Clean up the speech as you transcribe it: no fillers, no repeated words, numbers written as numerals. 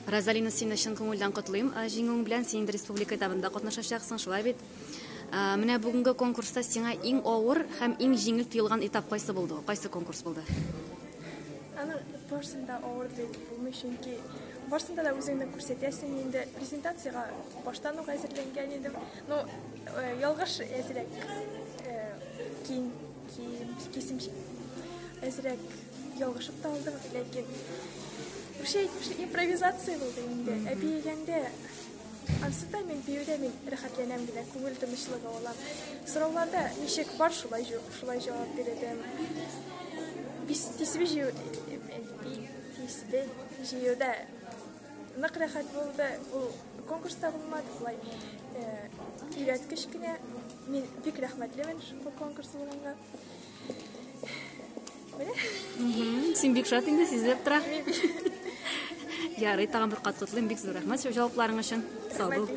Розалина, сине чын күңелдән котлыйм җиңүең белән. Син инде республика этабында катнашачаксың, шулай бит? Менә бүгенге конкурста сиңа иң авыр һәм иң җиңел тоелган этап кайсы булды? Кайсы конкурс булды? Аның барысын да авыр дип әйтеп булмый, чөнки барысында да үзеңне күрсәтәсең инде. Презентациягә баштан ук әзерләнгән идем. Ну, ялгыш әзрәк киң, кисем әзрәк ялгышып та алдым, ләкин Русча әйтмешли, импровизация булды инде. Ә биегәндә, ансы да мин биюдә мин рәхәтләнәм генә, күңел тынычлыгы алам. Сорауларда ничек бар, шулай шулай җавап бирдем. Тисбе җыю, тисбе җыюда нык рәхәт булды. Ул конкурста булмады, болай өйрәткеч кенә. Мин бик рәхмәтлемен бу конкурс булганга. Син бик шат инде, сизелеп тора. Ярый, тагын бер кат котлыйм, бик зур рәхмәт җавапларың өчен. Сау бул.